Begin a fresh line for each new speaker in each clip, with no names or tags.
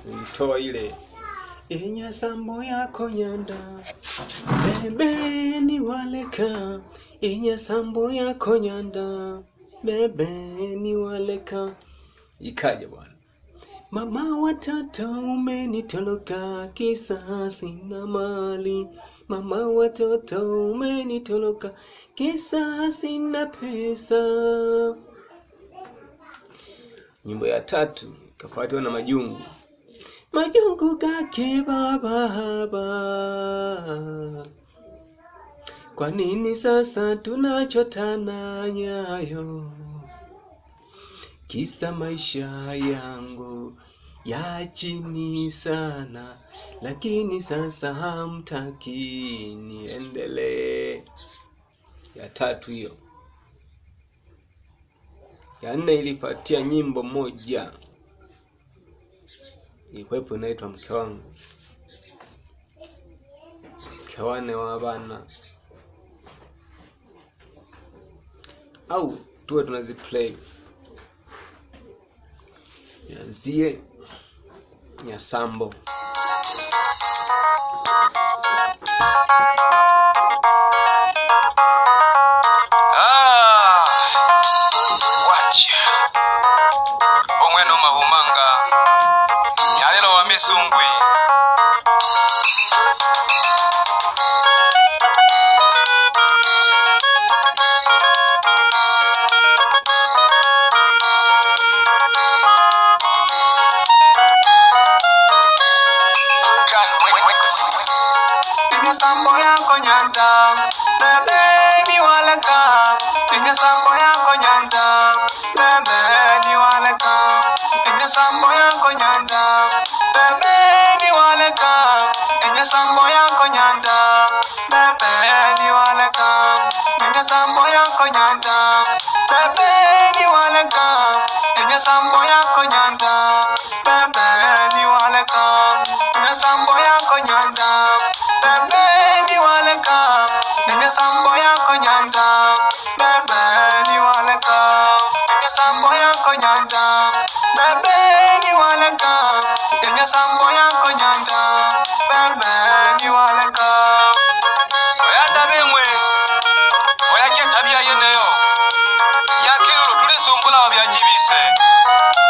Nilitoa ile inyasambo yako nyanda bebe ni waleka, inyasambo yako nyanda bebe ni waleka. Ikaja bwana, mama watoto umenitoloka, kisa sina mali. Mama watoto umenitoloka, kisa sina pesa. Nyimbo ya tatu ikafuatiwa na Majungu. Majungu gake baba, kwa nini sasa tunachotana nyayo? Kisa maisha yangu ya chini sana, lakini sasa hamtaki niendelee. Ya tatu hiyo. Ya nne ilifuatia nyimbo moja ilikuwepo inaitwa Mke Wangu, Mke Wane wa Bana, au tuwe tunaziplay. Nianzie Nyasambo.
Ah, wacha omwene omahumanga nyalelo wa misungwi. Sambo yako nyanda bebe ni waleka, Pinya sambo yako nyanda bebe ni waleka, Pinya sambo yako nyanda bebe ni waleka, Pinya sambo yako nyanda bebe ni waleka, Pinya sambo yako nyanda bebe ni waleka, Pinya sambo yako nyanda bebe ni waleka, Pinya sambo yako nyanda bebe ni waleka, Pinya sambo yako nyanda bebe ni waleka, Pinya sambo yako nyanda bebe ni waleka, Pinya sambo yako nyanda bebe ni waleka. Oyanda bengwe oyaje tabia yeneyo yakilulu tulisumbula wabyajibise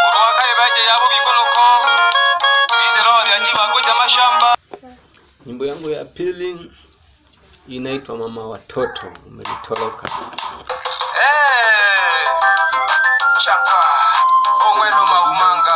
urwakaye baje yabo bikonoko bizero wabyaji bagoja mashamba.
Nyimbo yangu ya pili inaitwa Mama Watoto Umenitoroka.
Hey, chapa omweno mahumanga